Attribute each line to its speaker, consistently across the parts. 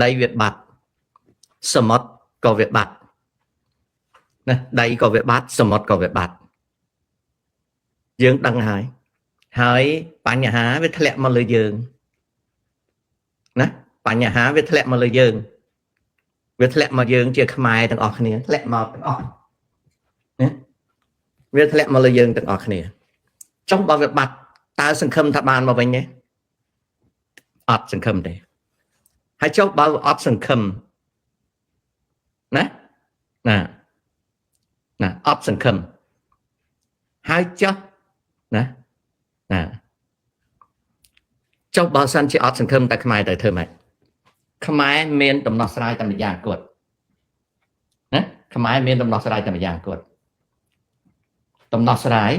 Speaker 1: ដីវាបាត់សមុទ្រក៏វាបាត់ណាដីក៏វាបាត់សមុទ្រក៏វាបាត់យើងដឹងហើយហើយបញ្ហាវាធ្លាក់មកលើយើងណាបញ្ហាវាធ្លាក់មកលើយើងវាធ្លាក់មកយើងជាខ្មែរទាំងអស់គ្នាធ្លាក់មកទាំងអស់ណាវាធ្លាក់មកលើយើងទាំងអស់គ្នាចុះបើវាបាត់តើសង្ឃឹមថាបានមកវិញទេអត់សង្ឃឹមទេហើយចុះបើអត់សង្ឃឹមណាណាណាអត់សង្ឃឹមហើយចុះណាណាចុះបើសិនជាអត់សង្ឃឹមតែខ្មែរទៅធ្វើម៉េចខ្មែរមានដំណោះស្រាយតែម្យ៉ាងគត់ណាខ្មែរមានដំណោះស្រាយតែម្យ៉ាងគត់ដំណោះស្រាយ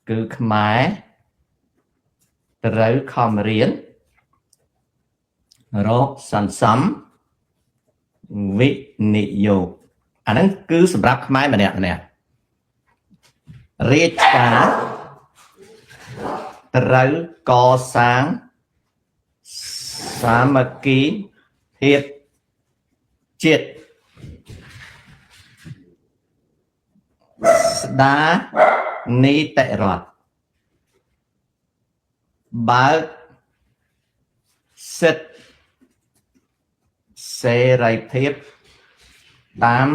Speaker 1: គឺខ្មែរត្រូវខំរៀនរកសន្សំវិនិយោគអាហ្នឹងគឺសម្រាប់ខ្មែរម្នាក់ម្នាក់រាជការត្រូវកសាងសាមគ្គីភាពជាតិស្ដារនីតិរដ្ឋបើកសិទ្ធិសេរីភាពតាម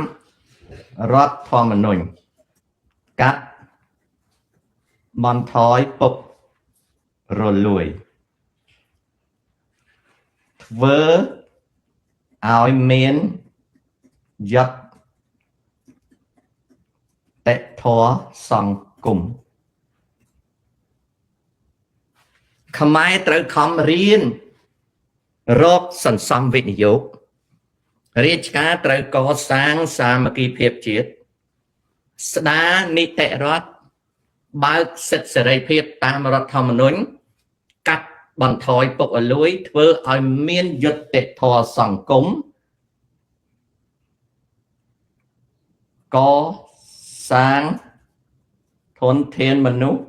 Speaker 1: រដ្ឋធម្មនុញ្ញកាត់បន្ថយពុករលួយធ្វើឲ្យមានយុត្តិធម៌សង្គមខ្មែរត្រូវខំរៀនរកសន្សំវិនិយោគរាជការត្រូវកសាងសាមគ្គីភាពជាតិស្ដារនីតិរដ្ឋបើកសិទ្ធិសេរីភាពតាមរដ្ឋធម្មនុញ្ញកាត់បន្ថយពុករលួយធ្វើឲ្យមានយុត្តិធម៌សង្គមកសាងធនធានមនុស្ស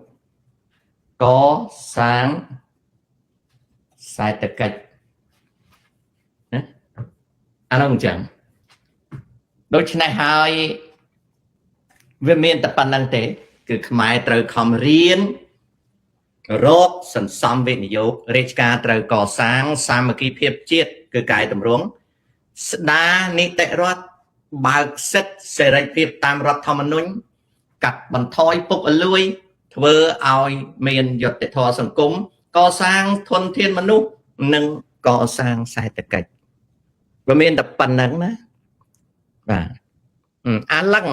Speaker 1: កសាងសេដ្ឋកិច្ចណាអានោះអញ្ចឹងដូច្នេះហើយវាមានតែប៉ុណ្្នឹងទេគឺខ្មែរត្រូវខំរៀនរកសន្សំវិនិយោគរាជការត្រូវកសាងសាមគ្គីភាពជាតិគឺកែតម្រង់ស្ដារនីតិរដ្ឋបើកសិទ្ធិសេរីភាពតាមរដ្ឋធម្មនុញ្ញកាត់បន្ថយពុករលួយធ្វើឲ្យមានយុត្តិធម៌សង្គមកសាងធនធានមនុស្សនិងកសាងសេដ្ឋកិច្ចវាមានតែប៉ុណ្្នឹងណាបាទអាឡឹង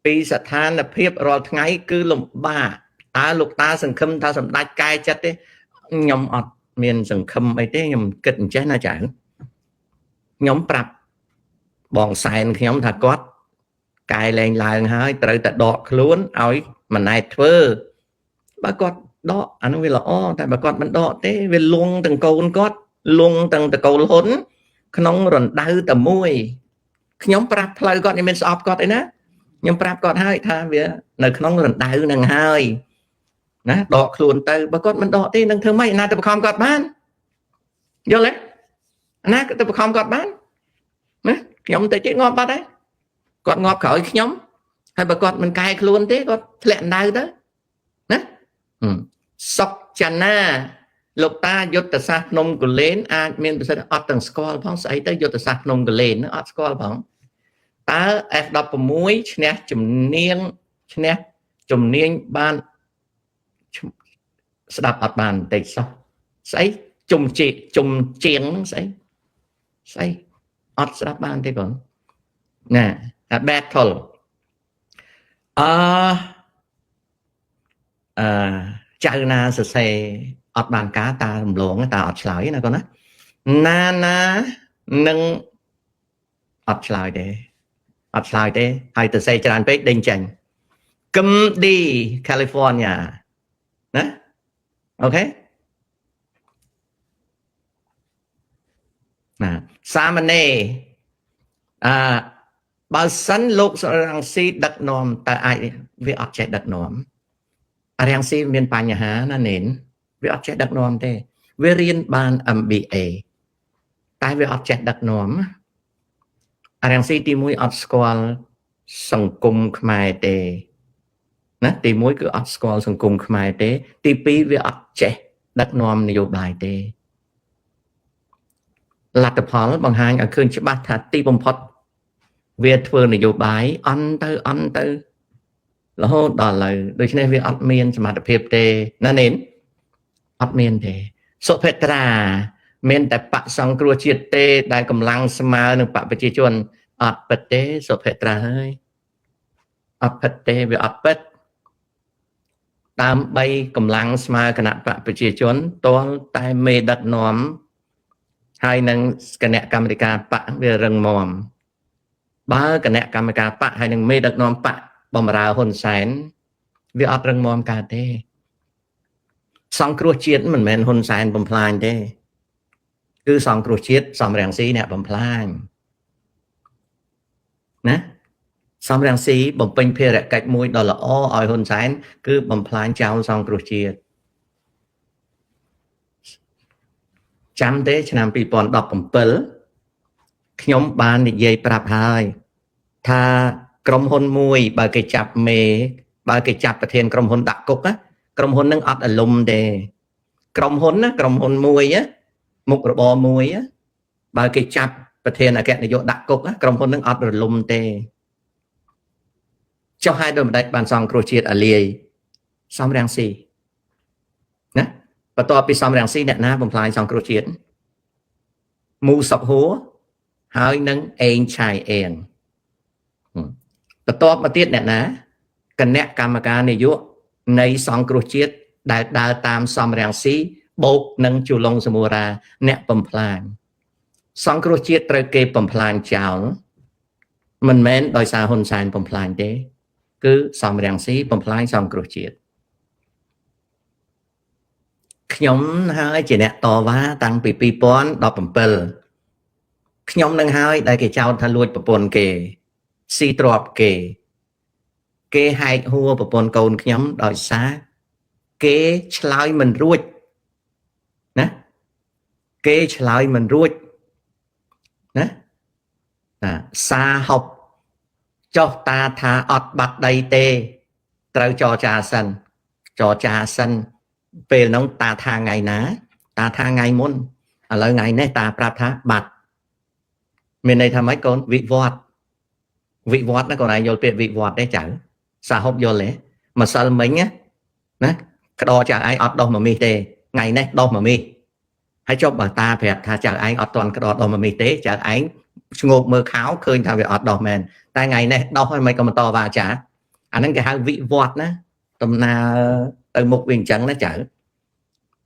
Speaker 1: ពីស្ថានភាពរាល់ថ្ងៃគឺលំបាកតើលោកតាសង្ឃឹមថាសម្ដេចកែចិត្តទេខ្ញុំអត់មានសង្ឃឹមអីទេខ្ញុំគិតអញ្ចេះណាចៅខ្ញុំប្រាប់បងសែនខ្ញុំថាគាត់កែលែងឡើងហើយត្រូវតែដកខ្លួនឲ្យម៉ណែតធ្វើបើគាត់ដកអានោះវាល្អតែបើគាត់មិនដកទេវាលងទាំងកូនគាត់លងទាំងតកូលហ៊ុនក្នុងរណ្ដៅតែមួយខ្ញុំប្រាប់ផ្លូវគាត់នេះមានស្អប់គាត់អីណាខ្ញុំប្រាប់គាត់ហើយថាវានៅក្នុងរណ្ដៅនឹងហើយណាដកខ្លួនទៅបើគាត់មិនដកទេនឹងធ្វើម៉េចណាទៅបង្ខំគាត់បានយល់ទេណាទៅបង្ខំគាត់បានណាខ្ញុំទៅជិះងាប់បាត់ហើយគាត់ងាប់ក្រោយខ្ញុំហើយបើគាត់មិនកែខ្លួនទេគាត់ធ្លាក់ដៅទៅណាសុកចាណាលោកតាយុទ្ធសាស្ត្រភ្នំគូលែនអាចមានប្រសិទ្ធអត់ទាំងស្គាល់ផងស្អីទៅយុទ្ធសាស្ត្រភ្នំគូលែនអត់ស្គាល់ផងតើ F16 ឈ្នះជំនាញឈ្នះជំនាញបានស្ដាប់អត់បានបន្តិចសោះស្អីជុំជាជុំជាងស្អីស្អីអត់ស្ដាប់បានទេបងណា battle អឺអឺចៅណាសរសេរអត់បានការតារំលងតាអត់ឆ្លើយណាកូនណាណាណានឹងអត់ឆ្លើយទេអត់ឆ្លើយទេហើយទៅសេច្រើនពេកដេញចេញកឹមឌី California ណាអូខេណាសាមណេរអឺបើសិនលោករងស៊ីដឹកនាំតើអាចវាអត់ចេះដឹកនាំអារាំងស៊ីមានបញ្ហាណានេនវាអត់ចេះដឹកនាំទេវារៀនបាន MBA តែវាអត់ចេះដឹកនាំអារង្ស៊ីទី1អត់ស្គាល់សង្គមខ្មែរទេណាទី1គឺអត់ស្គាល់សង្គមខ្មែរទេទី2វាអត់ចេះដឹកនាំនយោបាយទេលទ្ធផលបង្ហាញឲ្យឃើញច្បាស់ថាទីបំផុតវាធ្វើនយោបាយអន់ទៅអន់ទៅរហូតដល់ឥឡូវដូច្នេះវាអត់មានសមត្ថភាពទេណានេនអត់មានទេសុភត្រាមានតែបកសង្គ្រោះជាតិទេដែលកម្លាំងស្មើនឹងបកប្រជាជនអត់ពិតទេសុភត្រាហើយអត់ពិតទេវាអត់ពិតដើម្បីកម្លាំងស្មើគណៈបកប្រជាជនទាល់តែមេដឹកនាំហើយនឹងគណៈកម្មាធិការបកវារឹងមាំបើគណៈកម្មាធិការបកហើយនឹងមេដឹកនាំបកបំរើហ៊ុនសែនវាអត់រឹងមាំកើតទេសង្គ្រោះជាតិមិនមែនហ៊ុនសែនបំផ្លាញទេគឺសង្គ្រោះជាតិសំរងស៊ីអ្នកបំផ្លាញណាសំរងស៊ីបំពេញភារកិច្ចមួយដ៏ល្អឲ្យហ៊ុនសែនគឺបំផ្លាញចោលសង្គ្រោះជាតិចាំទេឆ្នាំ2017ខ្ញុំបាននិយាយប្រាប់ហើយថាក្រុមហ៊ុនមួយបើគេចាប់មេបើគេចាប់ប្រធានក្រុមហ៊ុនដាក់គុកណាក្រុមហ៊ុននឹងអត់អាលុំទេក្រុមហ៊ុនណាក្រុមហ៊ុនមួយណាមុខរបរមួយបើគេចាប់ប្រធានអគ្គនាយកដាក់គុកក្រុមហ៊ុននឹងអត់រលំទេចុះហើយដូចម្ដេចបានសង្គ្រោះជាតិអាលាយសំរងស៊ីណាបន្ទាប់ពីសំរងស៊ីអ្នកណាបំផ្លាញសង្គ្រោះជាតិមូសុកហួរហើយនឹងអេងឆៃអៀងបន្ទាប់មកទៀតអ្នកណាគណៈកម្មការនាយកនៃសង្គ្រោះជាតិដែលដើរតាមសំរងស៊ីបូកនឹងជលងសមូរាអ្នកបំផ្លាញសង្គ្រោះជាតិត្រូវគេបំផ្លាញចោលមិនមែនដោយសារហ៊ុនសែនបំផ្លាញទេគឺសំរងស៊ីបំផ្លាញសង្គ្រោះជាតិខ្ញុំហើយជាអ្នកតវ៉ាតាំងពី2017ខ្ញុំនឹងហើយដែលគេចោទថាលួចប្រពន្ធគេស៊ីទ្រព្យគេគេហែកហួរប្រពន្ធកូនខ្ញុំដោយសារគេឆ្លើយមិនរួចណាគេឆ្លើយមិនរួចណាសាហប់ចុះតាថាអត់បាត់ដីទេត្រូវចរចាសិនចរចាសិនពេលហ្នឹងតាថាថ្ងៃណាតាថាថ្ងៃមុនឥឡូវថ្ងៃនេះតាប្រាប់ថាបាត់មានន័យថាម៉េចកូនវិវត្តវិវត្តណាកូនឯងយល់ពាក្យវិវត្តទេចៅសាហប់យល់ទេម្សិលមិញណាក្តរចៅឯងអត់ដោះមមីសទេថ្ងៃនេះដោះមមីសហើយចុះបើតាប្រាប់ថាចៅឯងអត់ទាន់ក្តរដោះមមីសទេចៅឯងឈ្ងោកមើលខោឃើញថាវាអត់ដោះមែនតែថ្ងៃនេះដោះហើយមិនក៏បន្តវ៉ាចាអាហ្នឹងគេហៅវិវត្តណាដំណើរទៅមុខវាអញ្ចឹងណាចៅ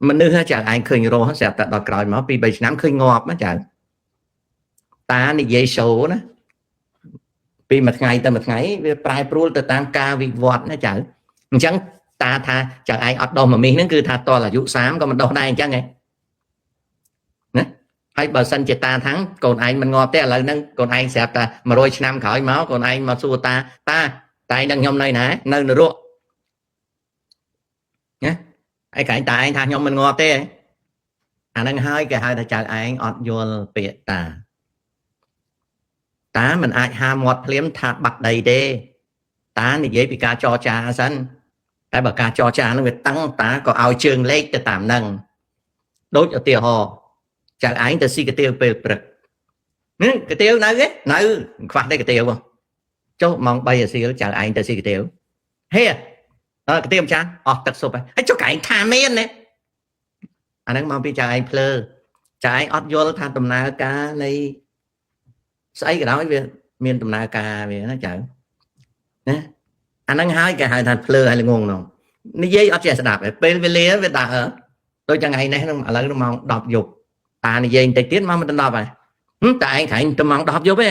Speaker 1: មនុស្សចៅឯងឃើញរស់ស្រាប់តែដល់ក្រោយមក2 3ឆ្នាំឃើញងាប់ណាចៅតានិយាយសូណាពីមួយថ្ងៃទៅមួយថ្ងៃវាប្រែប្រួលទៅតាមការវិវត្តណាចៅអញ្ចឹងតាថាចៅឯងអត់ដោះមមីសហ្នឹងគឺថាតលអាយុ30ក៏មិនដោះដែរអញ្ចឹងហ៎ណាហើយបើសិនជាតាថាងកូនឯងមិនងាប់ទេឥឡូវហ្នឹងកូនឯងស្រាប់តែ100ឆ្នាំក្រោយមកកូនឯងមកសួរតាតាតែនឹងខ្ញុំនៅណានៅនរកណាឯកែងតាឯងថាខ្ញុំមិនងាប់ទេអាហ្នឹងហើយគេហៅថាចៅឯងអត់យល់ពាក្យតាតាមិនអាចហាមាត់ភ្លាមថាបាត់ដីទេតានិយាយពីការចរចាសិនតែបើការចរចានឹងវាតឹងតាក៏ឲ្យជើងលេខទៅតាមនឹងដូចឧទាហរណ៍ចៅឯងទៅស៊ីកាទៀវពេលព្រឹកនេះកាទៀវនៅទេនៅខ្វះទេកាទៀវចុះម៉ោង3អាសៀលចៅឯងទៅស៊ីកាទៀវហេកាទៀវម្ចាស់អស់ទឹកស៊ុបហើយចុះកែងថាមានណាអាហ្នឹងមកពីចៅឯងភ្លើចៅឯងអត់យល់ថាដំណើរការនៃស្អីក៏ដោយវាមានដំណើរការវាណាចៅណាអាហ្នឹងហើយគេហៅថាភ្លើហើយល្ងងនោះនិយាយអត់ចេះស្ដាប់ពេលវេលាវាដាក់ដូចថ្ងៃនេះឥឡូវម៉ោង10យប់តានិយាយបន្តិចទៀតមកមិនដល់10ហើយតាឯងក្រែងទៅម៉ោង10យប់ទេ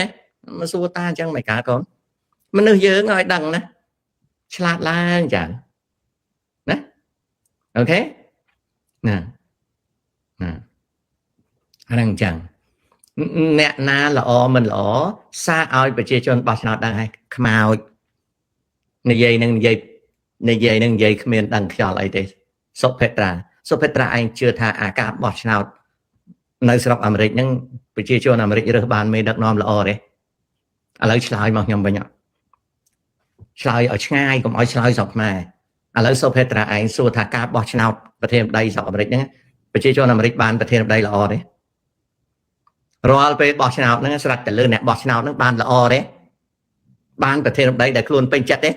Speaker 1: មកសួរតាអញ្ចឹងមិនកើតកូនមនុស្សយើងឲ្យដឹងណាឆ្លាតឡើងចៅណាអូខេណាណាអាហ្នឹងអញ្ចឹងអ្នកណាល្អមិនល្អសារឲ្យប្រជាជនបោះឆ្នោតដឹងហើយខ្មោចនិយាយនឹងនិយាយនិយាយនឹងនិយាយគ្មានដឹងខ្យល់អីទេសុភត្រាសុភត្រាឯងជឿថាអាការបោះឆ្នោតនៅស្រុកអាមេរិកហ្នឹង ប្រជាជនអាមេរិករើសបានមេដឹកនាំល្អទេឥឡូវឆ្លើយមកខ្ញុំវិញឆ្លើយឲ្យឆ្ងាយកុំឲ្យឆ្លើយស្រុកខ្មែរឥឡូវសុភេត្រាឯងសួរថាការបោះឆ្នោតប្រធានាធិបតីស្រុកអាមេរិកហ្នឹងប្រជាជនអាមេរិកបានប្រធានាធិបតីល្អទេរាល់ពេលបោះឆ្នោតហ្នឹងស្រាប់តែលើអ្នកបោះឆ្នោតហ្នឹងបានល្អទេបានប្រធានាធិបតីដែលខ្លួនពេញចិត្តទេ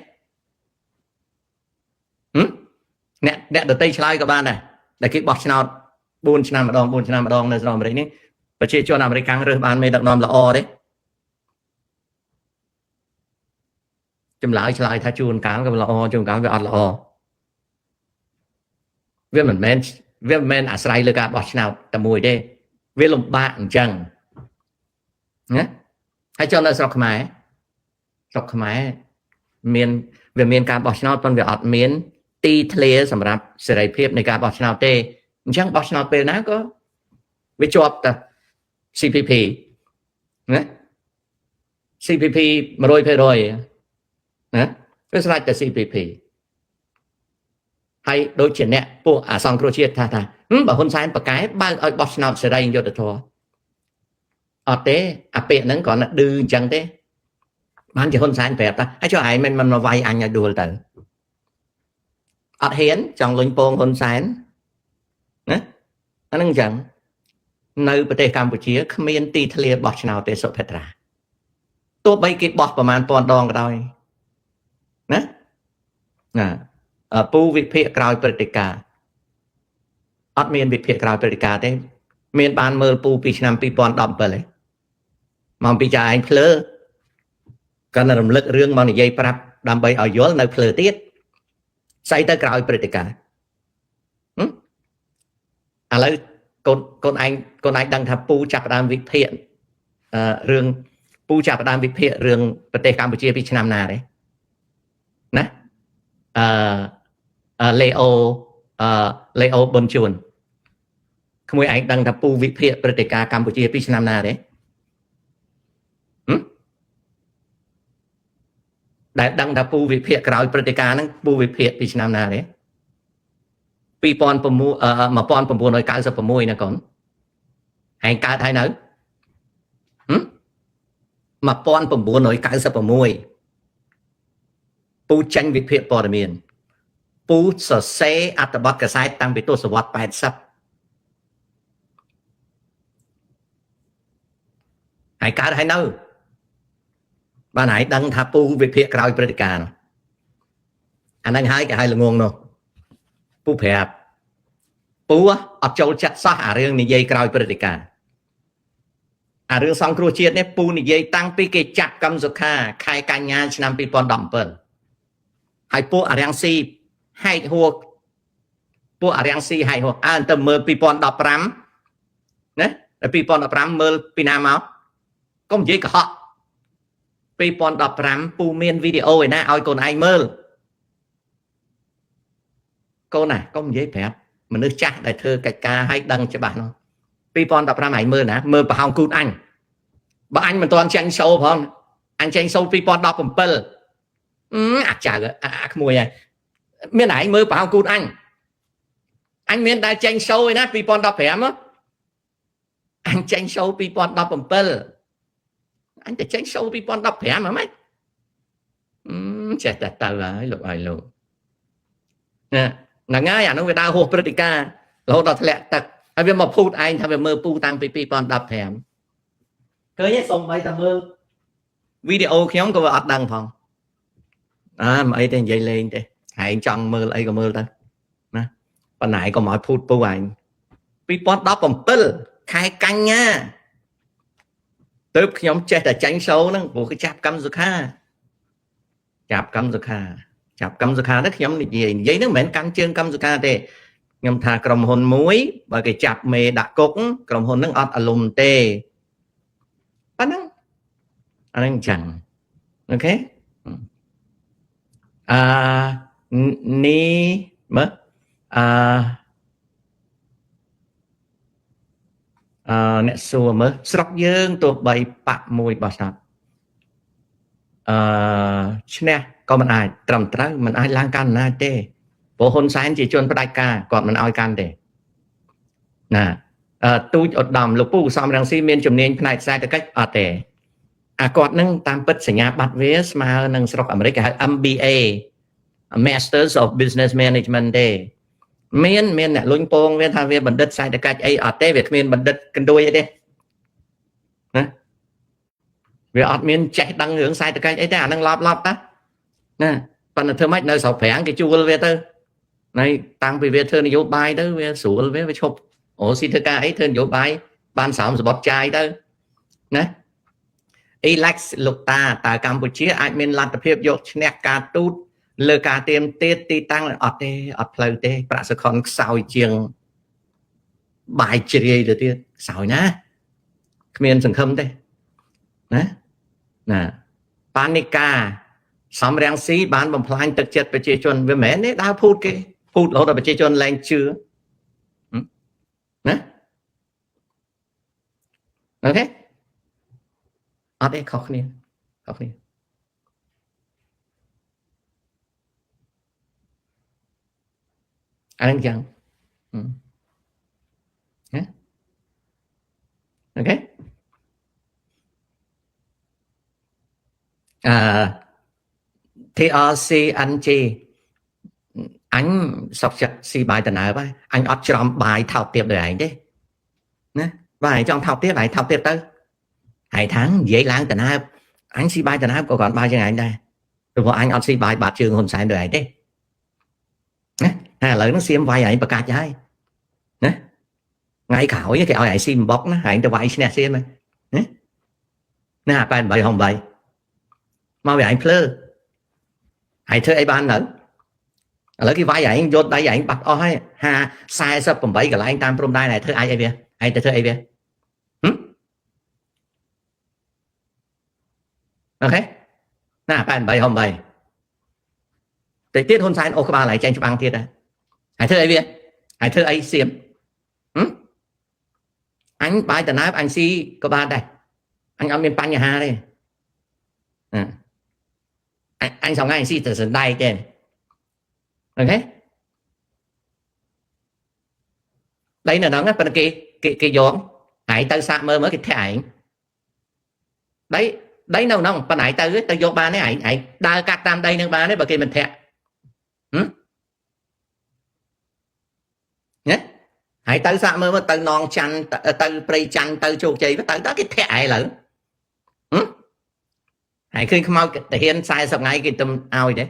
Speaker 1: អ្នកដតីឆ្លើយក៏បានដែរដែលគេបោះឆ្នោត4ឆ្នាំម្ដង4ឆ្នាំម្ដងនៅស្រុកអាមេរិកនេះប្រជាជនអាមេរិកកាំងរើសបានមេដឹកនាំល្អទេចម្លើយឆ្លើយថាជួនកាលក៏ល្អជួនកាលវាអត់ល្អវាមិនមែនអាស្រ័យលើការបោះឆ្នោតតែមួយទេវាលំបាកអញ្ចឹងណាហើយចុះនៅស្រុកខ្មែរស្រុកខ្មែរមានវាមានការបោះឆ្នោតប៉ុន្តែវាអត់មានទីធ្លាសម្រាប់សេរីភាពនៃការបោះឆ្នោតទេអញ្ចឹងបោះឆ្នោតពេលណាក៏វាជាប់តែ CPP ណា CPP 100%ណាវាស្រេចតែ CPP ហើយដូចជាអ្នកពួកអាសង្គ្រោះជាតិថាបើហ៊ុនសែនប្រកែបើកឲ្យបោះឆ្នោតសេរីយុត្តិធម៌អត់ទេអាពាក្យហ្នឹងគ្រាន់តែឌឺអញ្ចឹងទេបានជាហ៊ុនសែនប្រាប់ថាហើយចុះឯងមិនមកវាយអញឲ្យដួលទៅអត់ហ៊ានចង់លុញពងហ៊ុនសែនណាអាហ្នឹងអញ្ចឹងនៅប្រទេសកម្ពុជាគ្មានទីធ្លាបោះឆ្នោតទេសុភត្រាទោះបីគេបោះប្រមាណពាន់ដងក៏ដោយណាណាពូវិភាគក្រោយព្រឹត្តិការណ៍អត់មានវិភាគក្រោយព្រឹត្តិការណ៍ទេមានបានមើលពូពីឆ្នាំ2017ទេមកពីចាឯងភ្លើគាត់រំលឹករឿងមកនិយាយប្រាប់ដើម្បីឲ្យយល់នៅភ្លើទៀតស្អីទៅក្រោយព្រឹត្តិការណ៍ឥឡូវកូនឯងដឹងថាពូចាប់ផ្ដើមវិភាគរឿងពូចាប់ផ្ដើមវិភាគរឿងប្រទេសកម្ពុជាពីឆ្នាំណាទេណាលេអូប៊ុនជួនក្មួយឯងដឹងថាពូវិភាគព្រឹត្តិការណ៍កម្ពុជាពីឆ្នាំណាទេដែលដឹងថាពូវិភាគក្រោយព្រឹត្តិការណ៍ហ្នឹងពូវិភាគពីឆ្នាំណាទេ1996ណាកូនឯងកើតហើយនៅ1996ពូចេញវិភាគព័ត៌មានពូសរសេរអត្ថបទកាសែតតាំងពីទសវត្ស80ហើយកើតហើយនៅបានហើយដឹងថាពូវិភាគក្រោយព្រឹត្តិការណ៍អាហ្នឹងហើយគេឲ្យល្ងងនោះពូប្រាប់ពូអត់ចូលចិត្តសោះអារឿងនិយាយក្រោយព្រឹត្តិការណ៍អារឿងសង្គ្រោះជាតិនេះពូនិយាយតាំងពីគេចាក់កម្មសុខាខែកញ្ញាឆ្នាំ2017ហើយពួកអារាំងស៊ីហែកហួរពួកអារាំងស៊ីហែកហួរអើទៅមើល2015ណា2015មើលពីណាមកកុំនិយាយកុហក2015ពូមានវីដេអូឯណាឲ្យកូនឯងមើលកូនណាកុំនិយាយប្រាប់មនុស្សចាស់ដែលធ្វើកិច្ចការឲ្យដឹងច្បាស់នោះ2015ឯងមើលណាមើលប្រហោងគូតអញបើអញមិនទាន់ចាញ់សូផងអញចាញ់សូ2017អាចៅអាក្មួយហើយមានឯងមើលប្រហោងគូតអញអញមានដែលចាញ់សូឯណា2015អញចាញ់សូ2017អញទៅចេញសូ2015ហ្មងចេះតែទៅហើយលោកឲ្យលោកណាហ្នឹងហើយអានោះវាដើរហួសព្រឹត្តិការណ៍រហូតដល់ធ្លាក់ទឹកហើយវាមកភូតឯងថាវាមើលពូតាំងពី2015ឃើញទេសូម្បីតែមើលវីដេអូខ្ញុំក៏វាអត់ដឹងផងអើមិនអីទេនិយាយលេងទេឯងចង់មើលអីក៏មើលទៅណាប៉ុន្តែឯងក៏មកឲ្យភូតពូឯង2017ខែកញ្ញាទើបខ្ញុំចេះតែចាញ់សូហ្នឹងព្រោះគេចាប់កម្មសុខាចាប់កម្មសុខាចាប់កម្មសុខាទៅខ្ញុំនិយាយហ្នឹងមិនមែនកាន់ជើងកម្មសុខាទេខ្ញុំថាក្រុមហ៊ុនមួយបើគេចាប់មេដាក់គុកក្រុមហ៊ុនហ្នឹងអត់អាលំទេប៉ុណ្ណឹងអាហ្នឹងអញ្ចឹងអូខេអឺនេះមើលអឺអ្នកសួរមើលស្រុកយើងទោះបីបាក់មួយបោះឆ្នោតឈ្នះក៏មិនអាចត្រឹមត្រូវមិនអាចឡើងកាន់អំណាចទេព្រោះហ៊ុនសែនជាជនផ្ដាច់ការគាត់មិនឲ្យកាន់ទេណា ទូចឧត្តមលោកពូសំរងស៊ីមានជំនាញផ្នែកសេដ្ឋកិច្ចអត់ទេអាគាត់នឹងតាមពិតសញ្ញាបត្រវាស្មើនឹងស្រុកអាមេរិកគេហៅ MBA Masters of Business Management ទេមានអ្នកលុញពងវាថាវាបណ្ឌិតសេដ្ឋកិច្ចអីអត់ទេវាគ្មានបណ្ឌិតកណ្ដួយអីទេណាវាអត់មានចេះដឹងរឿងសេដ្ឋកិច្ចអីទេអានឹងឡប់តាណាប៉ុន្តែធ្វើម៉េចនៅស្រុកប្រាំងគេជួលវាទៅហើយតាំងពីវាធ្វើនយោបាយទៅវាស្រួលវាឈប់អូស៊ីធ្វើការអីធ្វើនយោបាយបានស្រោមសបុតចាយទៅណាអ៊ីឡិចលោកតាតើកម្ពុជាអាចមានលទ្ធភាពយកឈ្នះការទូតលើការទៀមទាទីតាំងអត់ទេអត់ផ្លូវទេប្រាក់សខុនខ្សោយជាងបាយជ្រាយទៅទៀតខ្សោយណាគ្មានសង្ឃឹមទេណាណាប៉ានិកាសំរាំងស៊ីបានបំផ្លាញទឹកចិត្តប្រជាជនវាមិនមែនទេដើរភូតគេភូតរហូតដល់ប្រជាជនលែងជឿណាអូខេអត់ទេខុសគ្នាខុសគ្នាអានឹងចឹងណាអូខេអឺ TRCNG អញសុកចិត្តស៊ីបាយតំណើបហើយអញអត់ច្រំបាយថោកទៀតដូចឯងទេណាបើឯងចង់ថោកទៀតឯងថោកទៀតទៅហើយថាងនិយាយឡើងតំណើបអញស៊ីបាយតំណើបក៏គាត់បាយជាងឯងដែរព្រោះអញអត់ស៊ីបាយបាត់ជើងហ៊ុនសែនដូចឯងទេណាហើយឥឡូវហ្នឹងសៀមវាយឯងប្រកាសហើយណាថ្ងៃក្រោយគេឲ្យឯងស៊ីអំបុកណាឯងទៅវាយឈ្នះសៀមណាណា88 68មកវាឯងភ្លើហើយធ្វើអីបាននៅឥឡូវគេវាយឯងយកដៃឯងបាត់អស់ហើយ48កន្លែងតាមព្រំដែនហើយធ្វើអីវាឯងទៅធ្វើអីវាអូខេណា88 68តិចទៀតហ៊ុនសែនអូសក្បាលឯងចេញច្បាំងទៀតហើយធ្វើអីវាហើយធ្វើអីសៀមអញបាយតំណើបអញស៊ីក៏បានដែរអញអត់មានបញ្ហាទេអញសងថ្ងៃស៊ីតែសណ្ដែកទេអូខេដីនៅហ្នឹងប៉ុន្តែគេគេយកហើយទៅសាកមើលមើលគេធាក់ឯងដីដីនៅហ្នឹងប៉ុន្តែឯងទៅយកបានទេឯងដើរកាត់តាមដីនឹងបានទេបើគេមិនធាក់ណាហើយទៅសាកមើលមើលទៅនងច័ន្ទទៅព្រៃច័ន្ទទៅជោគជ័យទៅទៅគេធាក់ឯងឡើយហើយឃើញខ្មោចទាហាន40ថ្ងៃគេទៅឲ្យទេ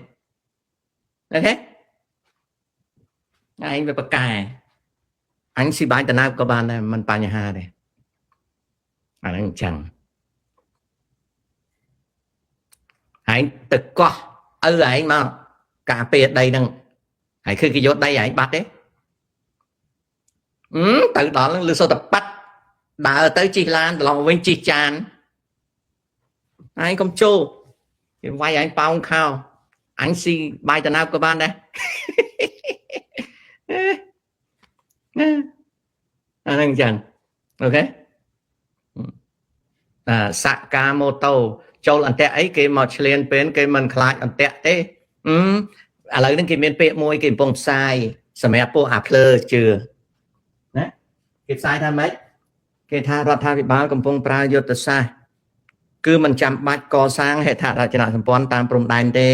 Speaker 1: អូខេឯងវាប្រកែអញស៊ីបាយតំណើបក៏បានដែរមិនបញ្ហាទេអាហ្នឹងអញ្ចឹងឯងទៅកោះឪឯងមកការពារដីហ្នឹងហើយគឺគេយកដីឯងបាត់ទេទៅដល់ហ្នឹងលឺសូត្រតែប៉ាត់ដើរទៅជិះឡានត្រឡប់មកវិញជិះចានឯងកុំចូលគេវាយឯងប៉ោងខោអញស៊ីបាយតំណើបក៏បានដែរអាហ្នឹងចឹងអូខេអាសកាម៉ូតូចូលអន្ទាក់អីគេមកឆ្លៀនពេលគេមិនខ្លាចអន្ទាក់ទេឥឡូវហ្នឹងគេមានពាក្យមួយគេកំពុងផ្សាយសម្រាប់ពួកអាភ្លើជឿណាគេផ្សាយថាម៉េចគេថារដ្ឋាភិបាលកំពុងប្រើយុទ្ធសាស្ត្រគឺមិនចាំបាច់កសាងហេដ្ឋារចនាសម្ព័ន្ធតាមព្រំដែនទេ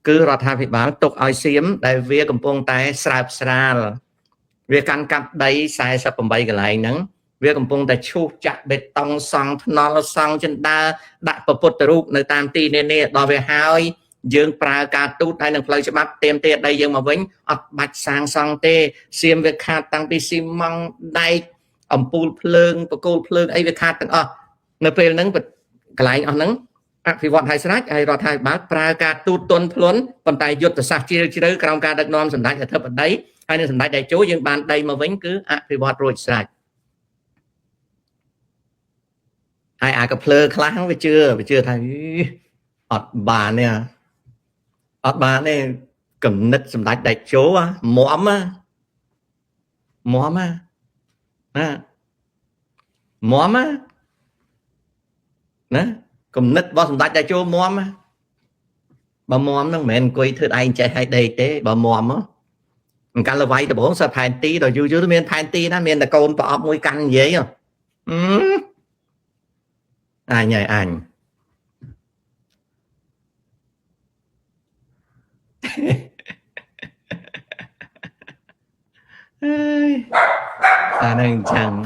Speaker 1: គឺរដ្ឋាភិបាលទុកឲ្យសៀមដែលវាកំពុងតែស្រើបស្រាលវាកាន់កាប់ដី48កន្លែងហ្នឹងវាកំពុងតែឈូសចាក់បេតុងសង់ថ្នល់សង់ចិន្តាដាក់ពុទ្ធរូបនៅតាមទីនានាដល់វាហើយយើងប្រើការទូតហើយនឹងផ្លូវច្បាប់ទៀមទាដីយើងមកវិញអត់បាច់សាងសង់ទេសៀមវាខាតតាំងពីស៊ីម៉ង់ដែកអំពូលភ្លើងបកគោលភ្លើងអីវាខាតទាំងអស់នៅពេលហ្នឹងកន្លែងអស់ហ្នឹងអភិវឌ្ឍឲ្យស្រេចហើយរដ្ឋាភិបាលប្រើការទូតទន់ភ្លន់ប៉ុន្តែយុទ្ធសាស្ត្រជ្រាលជ្រៅក្រោមការដឹកនាំសម្ដេចអធិបតីហើយនឹងសម្ដេចតេជោយើងបានដីមកវិញគឺអភិវឌ្ឍរួចស្រេចហើយអាកាភ្លើខ្លះវាជឿថាអត់បានទេអត់បានទេគំនិតសម្ដេចតេជោមមមមណាមមណាគំនិតរបស់សម្ដេចតេជោមមបើមមហ្នឹងមិនមែនអង្គុយធ្វើឯងចេះឲ្យដេកទេបើមម កាលវាយដំបងសើផែនទីដល់យូរយូរមានផែនទីណាមានតែកូនប្រអប់មួយកាន់និយាយអញហើយអញអើយអានឹងអញ្ចឹង។